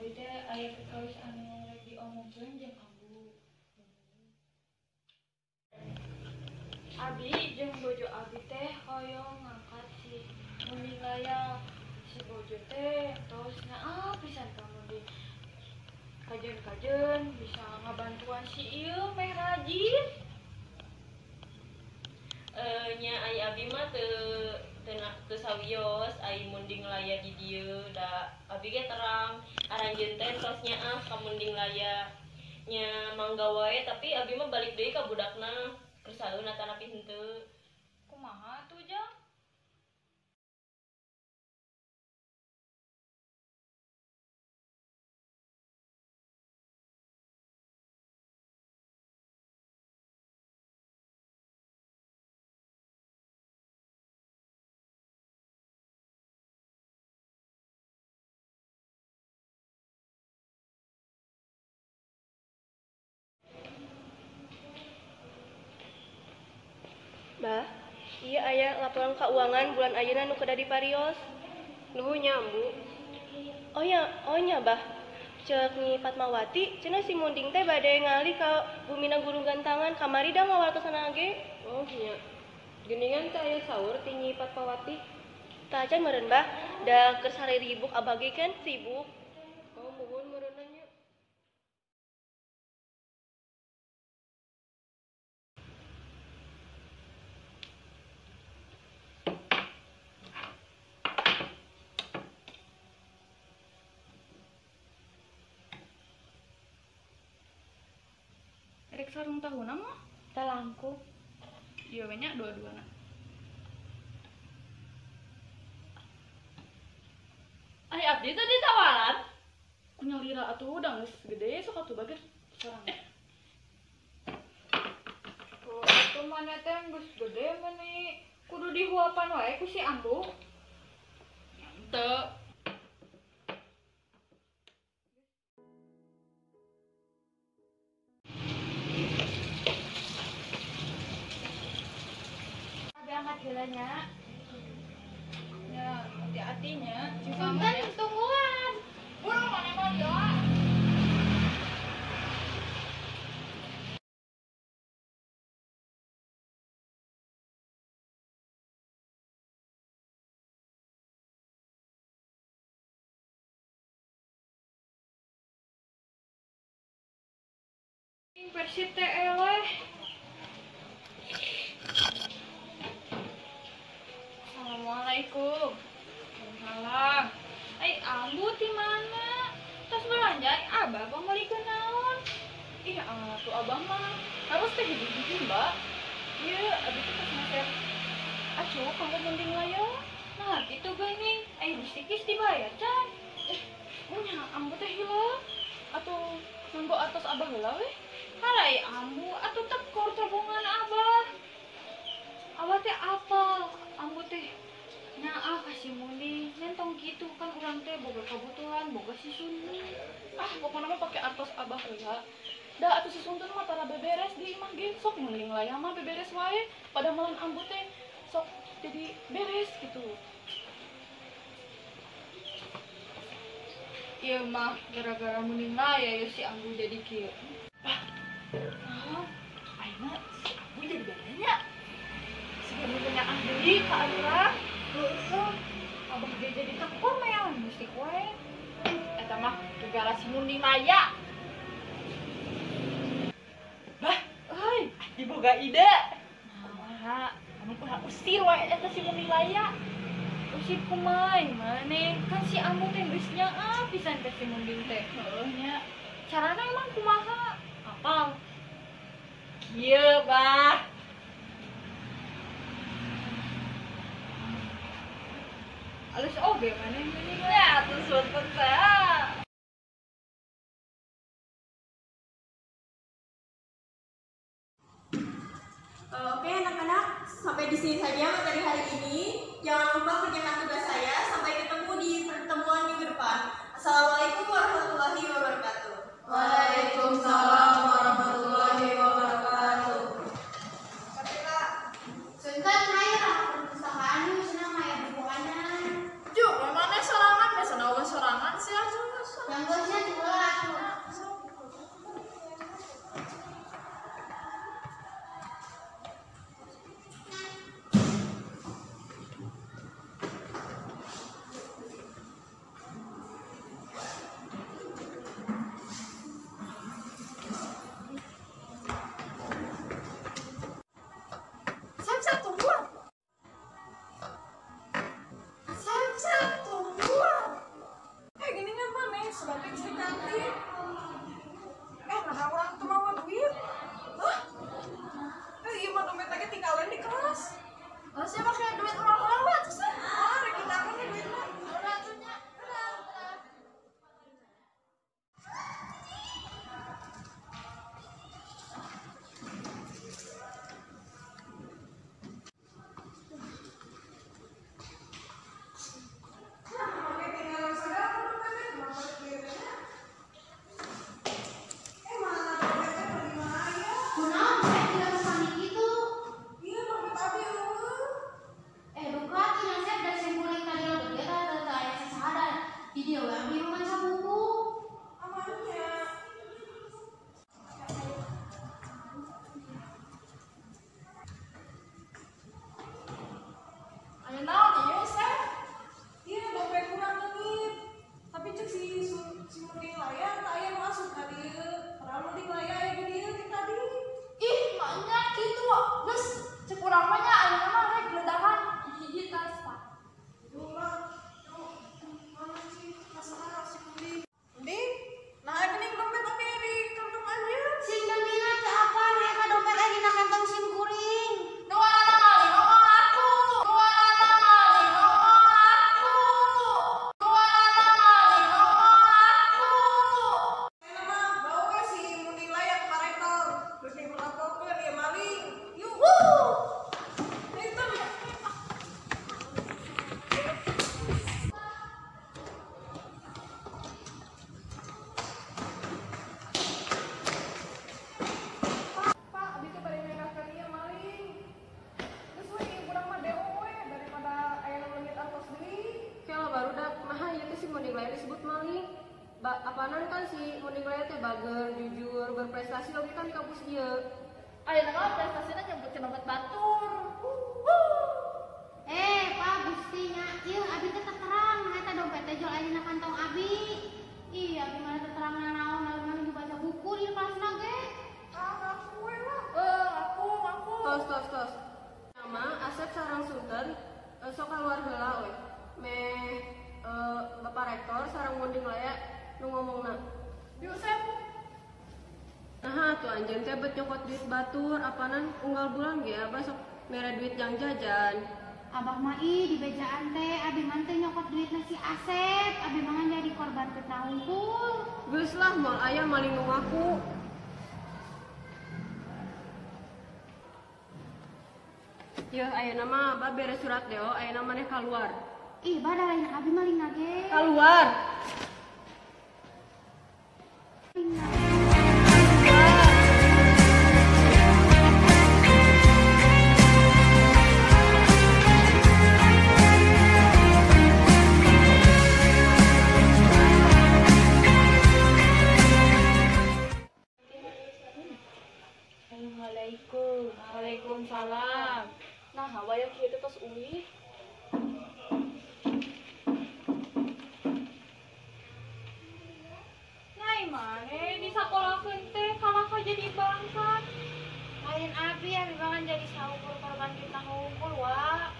Abi teh aya perkawis anu rek diomongkeun jeung ambu. Abi jeung bojo abi teh hoyong ngangkat si Munding Laya. Si bojo teh tos nyaah pisan ka Munding. Kajeun-kajeun bisa ngabantuan si ieu meh rajin. Nya ai abi mah teu sawios ai Munding Laya di dieu da abi ge terang aranjeun teh tos nyaah ka Munding Laya nya mangga wae tapi abi mah balik deui ka budakna kersaeun atanapi henteu. Kumaha tuh Jang? Bah, iya aya laporan keuangan bulan ayeuna nu kedah diparios. Nuhun nya, Ambu. Oh ya, oh nya bah. Ceuk Nyi Fatmawati, cenah si Munding teh bade ngalih ka bumina Guru Gantangan kamari da ngawartosanna ge. Oh nya. Geuningan teh aya saur ti Nyi Fatmawati. Tah acan meureun bah, da keur sariribuk abah ge kan sibuk. Oh, muhun meureunna nya. Rek sarung tahuna mah? Teu langkung. Ieu we nya dua-duana. Ai abdi teh ditawaran. Ku nyalira atuh da geus gede sok atuh bager sorangan. Oh, atuh maneh teh geus gede meuni kudu dihuapan wae ku si ambu. Henteu. Abi angkat heula nya. Nya, hati-hati nya. Punten tungguan. Buru maneh mah doa. Persib teh eleh. Assalamualaikum. Waalaikumsalam. Ai ambu ti mana? Tos belanja ai abah pangmeulikeun naon? Ih, atuh abah mah harus teh hiji-hiji, Mbak. Ieu abi teh tos meser acuk kanggo Munding Laya. Nah, kitu geuning. Ai bistikis dibayar can. Nya ambu teh hilap. Atuh nunggu atos abah heula weh. Harai ambu atuh tekor tabungan abah. Abah teh apal, ambu teh nyaah ka si Munding, nentong kitu kan urang teh boga kebutuhan, boga si Suni. Ah, pokona mah pake artos abah heula. Da atuh si Suntun mah tara beberes di imah ge, sok Munding Laya mah beberes wae, padamelan ambu teh sok jadi beres gitu. Ieu mah gara-gara Munding Laya ya si ambu jadi kieu. Bah, naon? Ayeuna si ambu jadi bedanya. Si ambu teh nyaah deui ka urang. Heueuh, abah ge jadi tekor mah mistik wae. Eta mah gara-gara si Munding Laya. Bah, euy, diboga ide. Kumaha? Anu urang usir wae eta si Munding Laya. Usir kumaha maneh? Kan si ambu teh geus nyaah pisan ka si Munding teh. Heueuh nya. Carana emang kumaha? Apal? Kieu, Bah. Alus oge maneh meuning. Ya, atuh sunten teh. Oke anak-anak, sampai di sini saja materi hari ini. Jangan lupa kerjakan tugas saya. Sampai ketemu di pertemuan minggu depan. Assalamualaikum warahmatullahi wabarakatuh. Waalaikumsalam warahmatullahi wabarakatuh. Sunten hayu lah perpustakaan yuk cenah mah aya bukuana. Juk, mana sorangan biasa naon sorangan sih atuh. Yang disebut maling? Apanan kan si Munding Laya teh bager, jujur, berprestasi oge kan di kampus ieu. Ayeuna mah prestasina nyebut dompet batur. Pak Gusti nya ieu abi teh terang eta dompet teh jol ayeuna kantong abi. Ih, abi mana teh terang nanaon abi mah nuju baca buku di kelasna ge. Ah, ngaku we lah. Ngaku. Tos tos. Nama Asep sareng Sunten sok kaluar heula we. Meh Bapak Rektor sareng Munding Laya nu ngomongna. Yuk, Sep. Nah, tuh anjeun teh bet nyokot duit batur, apanan unggal bulan ge abah sok mere duit jang jajan. Abah mah ih di bejaan teh abi mah teh nyokot duitna si Asep, abi mah jadi korban fitnah hungkul. Geus lah moal aya maling nu ngaku. Yeuh ayeuna mah abah beres surat deo, ayeuna maneh kaluar. Ih, bah da lain abi maling ge. Kaluar. Assalamualaikum. Waalaikumsalam. Nah, waya kieu teh tos uih. Nai maneh disakolakeun teh kalahka jadi bangsat. Lain abi bangan jadi saukur korban fitnah hungkul wa.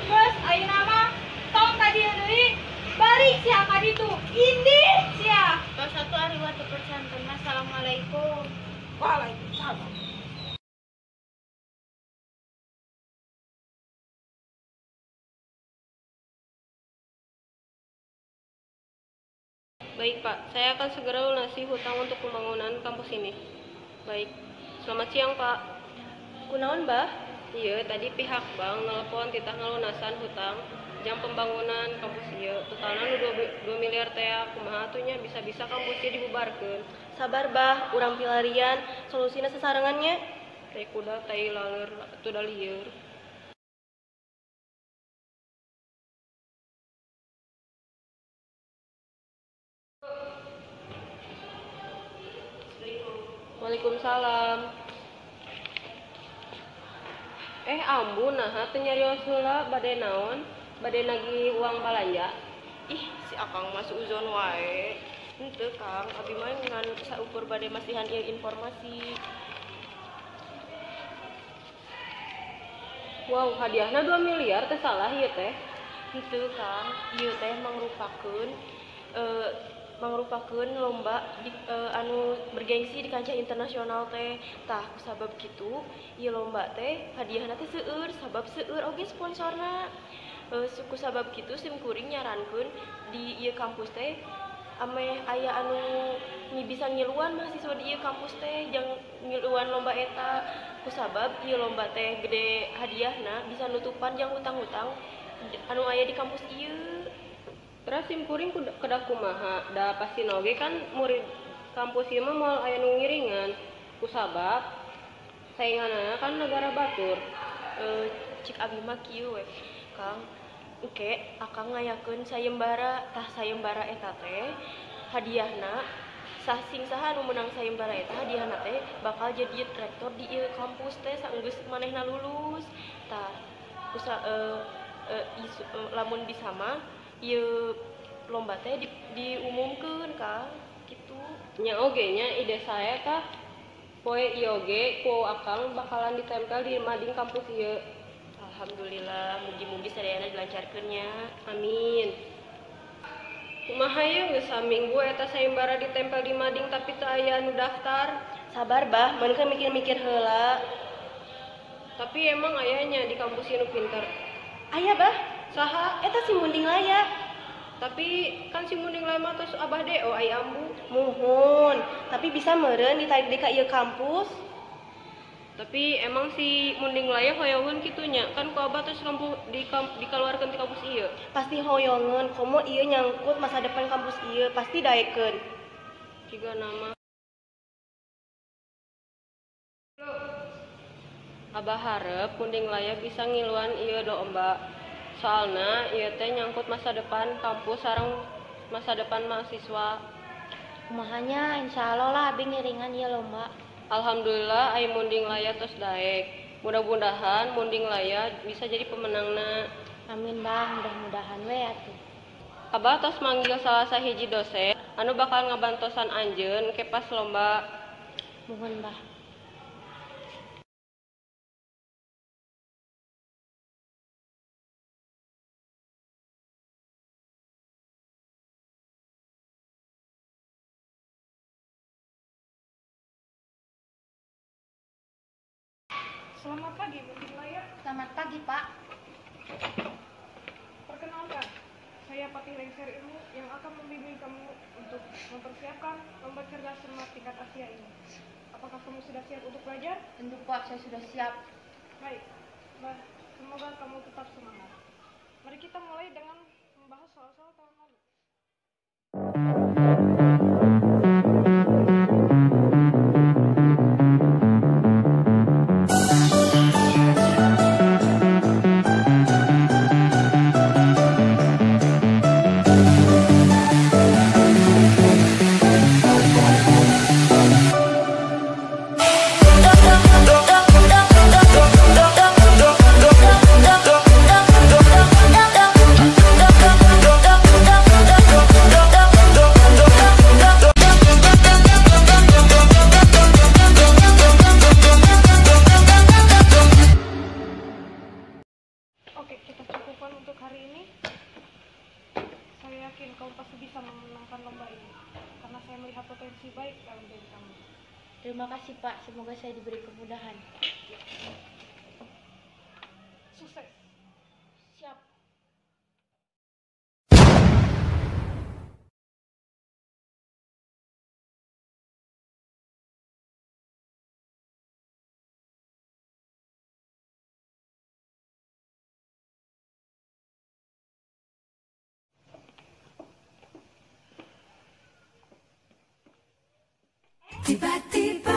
Geus ayeuna mah tong ka dieu deui. Balik sia ka ditu. Indih sia. Tos satu ari waktu persanten. Assalamualaikum. Waalaikumsalam. Baik Pak, saya akan segera lunasi hutang untuk pembangunan kampus ini. Baik, selamat siang Pak. Kunaon Bah? Iya, tadi pihak bank nelpon titah ngalunasan hutang jam pembangunan kampus ieu. Totalna nu 2 miliar teh, kumaha atuh nya bisa-bisa kampus ieu dibubarkeun. Sabar Bah, urang pilarian solusina sasarengan nya. Tai kuda tai laleur atuh da lieur. Waalaikumsalam. Ambu naha teu nyarios heula bade naon? Bade nagih uang balanja? Ih, si Akang mah suuzon wae. Henteu, Kang, abi mah ngan saukur bade masihan ieu informasi. Wow, hadiahna 2 miliar teh salah ieu teh. Henteu, Kang, ieu teh mangrupakeun mangrupakeun lomba di, anu bergengsi di kancah internasional teh. Tah kusabab kitu ieu lomba teh hadiahna teh seueur sabab seueur oge sponsorna. Kusabab kitu sim kuring nyarankeun di ieu kampus teh ameh aya anu bisa ngiluan mahasiswa di ieu kampus teh jang ngiluan lomba eta. Kusabab ieu lomba teh gede hadiahna bisa nutupan jang hutang-hutang anu aya di kampus ieu. Terus sim kuring kedah kumaha? Da pasti oge kan murid kampus ieu mah moal aya nu ngiringan. Kusabab sainganana kan negara batur. Cik abi mah kieu we, Kang. Engke akang ngayakeun sayembara. Tah sayembara eta teh hadiahna sah sing saha anu meunang sayembara eta hadiahna teh bakal jadi rektor di ieu kampus teh saenggeus manehna lulus. Tah kusa lamun bisa mah ieu lomba teh diumumkeun Kang kitu. Nya oge nya ide saya tah poe ieu oge ku akang bakalan ditempel di mading kampus ieu. Alhamdulillah, mugi-mugi sadayana dilancarkeun nya. Amin. Kumaha ye geus saminggu eta sayembara ditempel di mading tapi teu aya anu daftar. Sabar Bah, mun keur mikir-mikir heula. Tapi emang ayahnya di kampus ieu nu pinter. Aya Bah, saha? Eta si Munding Laya. Tapi kan si Munding Laya mah tos abah DO ai ambu. Muhun, tapi bisa meureun ditarik deui ka ieu kampus. Tapi emang si Munding Laya hoyongeun kitu nya, kan ku abah tos dikaluarkeun ti kampus ieu. Pasti hoyongeun, komo ieu nyangkut masa depan kampus ieu, pasti daekeun. Jiga nama Abah harep Munding Laya bisa ngiluan ieu lomba. Soalna ieu teh nyangkut masa depan kampus sareng masa depan mahasiswa. Kumaha nya, insyaallah lah abi ngiringan ieu lomba. Alhamdulillah ai Munding Laya tos daek. Mudah-mudahan Munding Laya bisa jadi pemenangna. Amin Bah, mudah-mudahan we atuh. Abah tos manggil salah sahiji dosen anu bakal ngabantosan anjeun ke pas lomba. Muhun Bah. Selamat pagi, Munding Laya. Selamat pagi, Pak. Perkenalkan, saya Patih Lengser Ilmu yang akan membimbing kamu untuk mempersiapkan lomba cerdas cermat tingkat Asia ini. Apakah kamu sudah siap untuk belajar? Tentu, Pak, saya sudah siap. Baik, semoga kamu tetap semangat. Mari kita mulai dengan membahas soal-soal tahun lalu. Oke, kita cukupkan untuk hari ini. Saya yakin kamu pasti bisa memenangkan lomba ini karena saya melihat potensi baik dalam diri kamu. Terima kasih, Pak. Semoga saya diberi kemudahan. Sukses. Siap. Tiba-tiba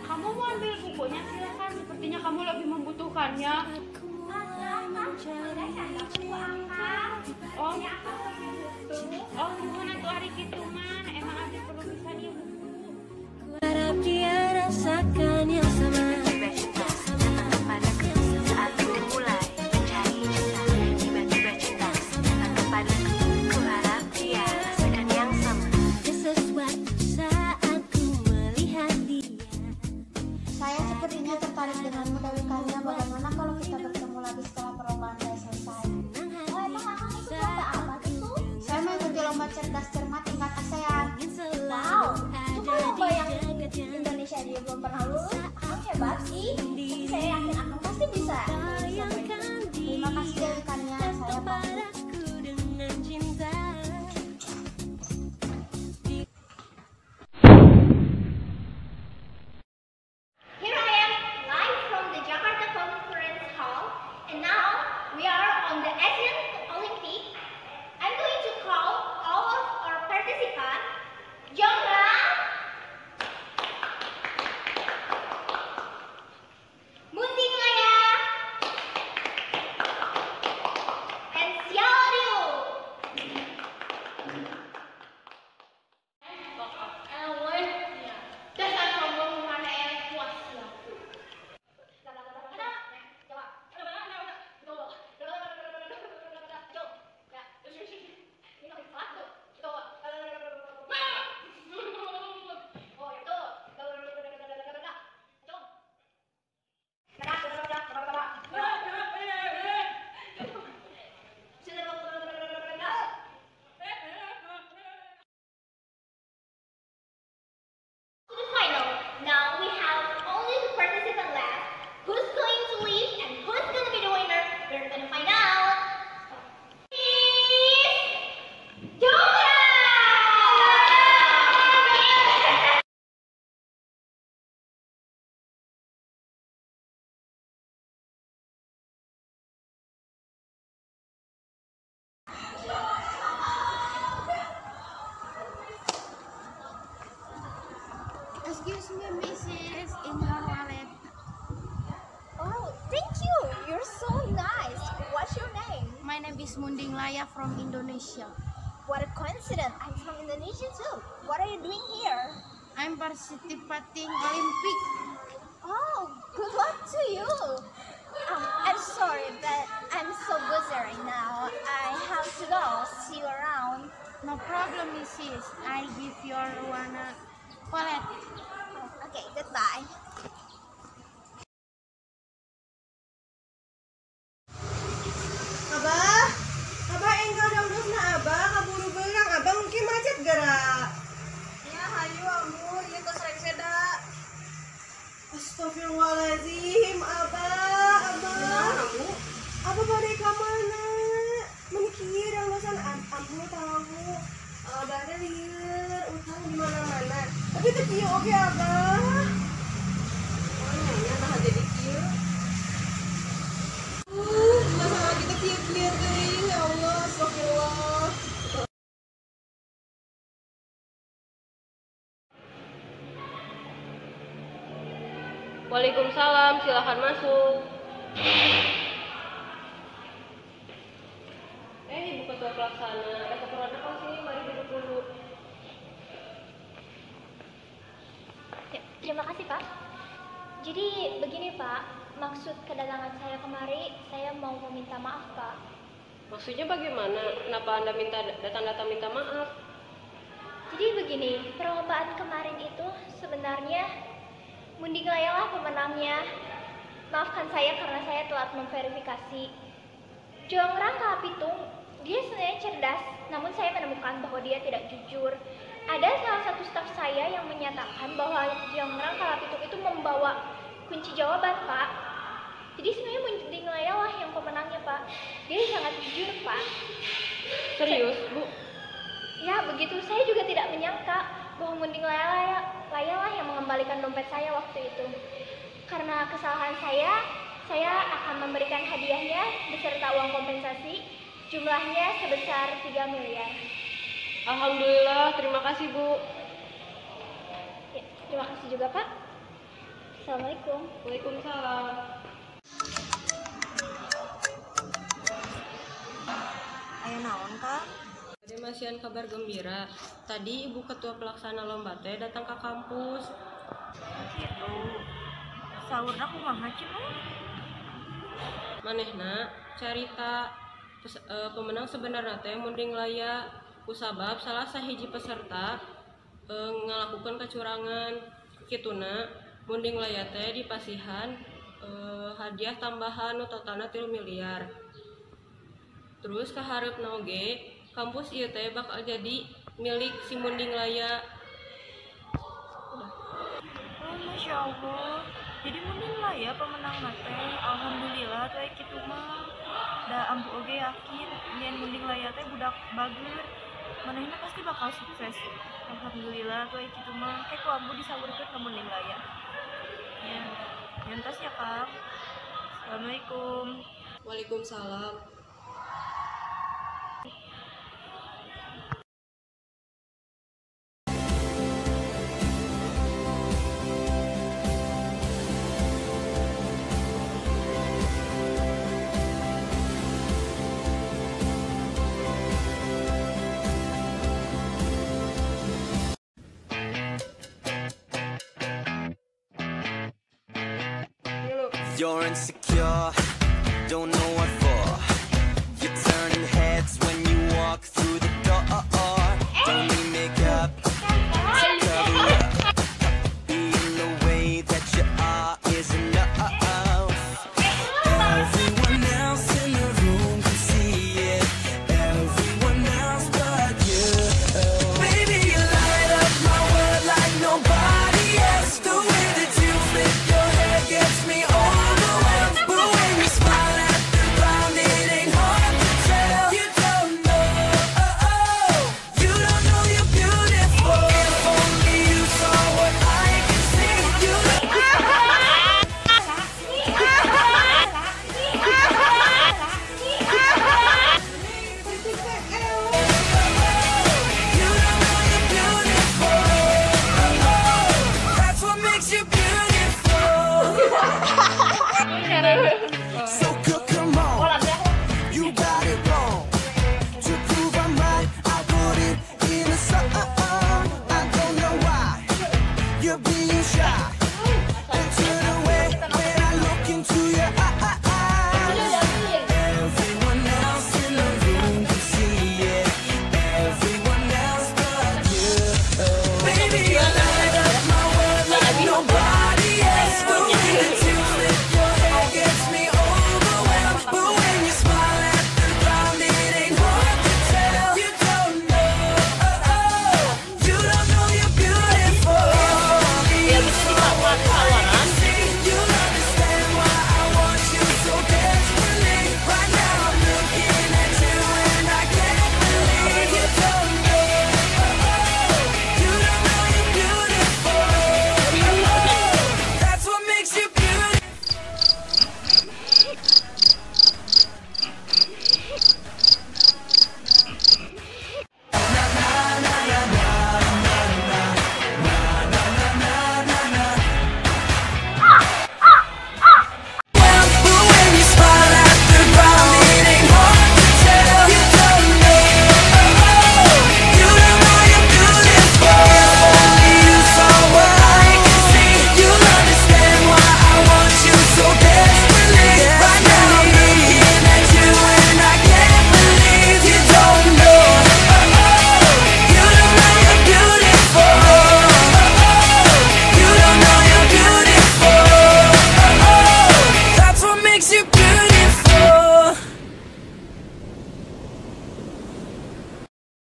kamu mau ambil bukunya, silakan. Sepertinya kamu lebih membutuhkannya. Oh, oh, mohon atuh hari kitu mah. Emang abdi perlu pisan ieu buku. Harap dia rasakan yang sama. Tiba-tiba cinta datang kepadaku saat ku mulai mencari cinta. Tiba-tiba cinta datang kepadaku. Ku harap dia rasakan yang sama. Sesuatu saat ku melihat dia. Saya sepertinya tertarik denganmu, Dewi Kania. Bagaimana kalau kita bertemu lagi setelah perlombaan saya selesai? Oh, emang akang ikut lomba apa gitu? Saya mengikuti lomba cerdas cermat tingkat ASEAN. Wow, itu kan lomba yang Indonesia dia belum pernah lulus. Akang hebat sih. Tapi saya yakin akang pasti bisa. Terima kasih Dewi Kania. Saya pamit. Here I am live from the Jakarta Conference Hall, and now we are on the Asian Olympic. I'm going to call all of our participants. Jongra, Munding Laya, and Xiao Liu. Dasar sombong mana yang puas ya. is Munding Laya from Indonesia. What a coincidence! I'm from Indonesia too. What are you doing here? I'm participating Olympic. Oh, good luck to you. I'm sorry, but I'm so busy right now. I have to go. See you around. No problem, Mrs. I'll give your one a wallet. Oh, okay, goodbye. Abah, Abah enggal dangdusna Abah, kaburu beurang Abah mungkin macet gerak. Ya hayu ambu, ieu tos rek seda. Astagfirullahaladzim, Abah, Abah. Kunaon ambu? Abah bade ka mana? Meni kieu dangdusan ambu tahu. Abah teh lieur utang di mana-mana. Tapi teu kieu oge Abah. Oh nya nya naha jadi kieu. Masalah kita kieu-kieu teuing, ya Allah, astagfirullah. Waalaikumsalam, silahkan masuk. Ibu Ketua Pelaksana, ada keperluan apa sini? Mari duduk dulu. Ya, terima kasih, Pak. Jadi begini, Pak, maksud kedatangan saya kemari, saya mau meminta maaf, Pak. Maksudnya bagaimana? Kenapa Anda minta datang-datang minta maaf? Jadi begini, perlombaan kemarin itu sebenarnya Munding Laya lah pemenangnya. Maafkan saya karena saya telat memverifikasi. Jongrang Kalapitung, dia sebenarnya cerdas, namun saya menemukan bahwa dia tidak jujur. Ada salah satu staf saya yang menyatakan bahwa Jongrang Kalapitung itu membawa kunci jawaban, Pak. Jadi sebenarnya Munding Laya lah yang pemenangnya, Pak. Dia sangat jujur, Pak. Serius, Bu? Ya, begitu. Saya juga tidak menyangka bahwa Munding Laya lah yang mengembalikan dompet saya waktu itu. Karena kesalahan saya akan memberikan hadiahnya beserta uang kompensasi, jumlahnya sebesar 3 miliar. Alhamdulillah, terima kasih, Bu. Ya, terima kasih juga, Pak. Assalamualaikum. Waalaikumsalam. Ayo naon, Kang? Ada masihan kabar gembira. Tadi Ibu Ketua Pelaksana Lomba teh datang ke kampus. Gitu. Saurna kumaha cenah? Manehna carita pemenang sebenarnya teh Munding Laya kusabab salah sahiji peserta ngalakukan kecurangan. Kituna Munding Laya teh dipasihan hadiah tambahan nu totalna 3 miliar. Terus kahareupna oge kampus ieu teh bakal jadi milik si Munding Laya. Oh, Masya Allah. Jadi Munding Laya pemenang teh. Alhamdulillah tuh kitu mah. Da ambu oge yakin yen Munding Laya teh budak bager. Manehna pasti bakal sukses. Alhamdulillah tuh kitu mah. Kayak ku ambu disawurkeun ka Munding Laya. Ya, nyantos ya, Kang. Assalamualaikum. Waalaikumsalam. You're insecure, don't know what for. You turn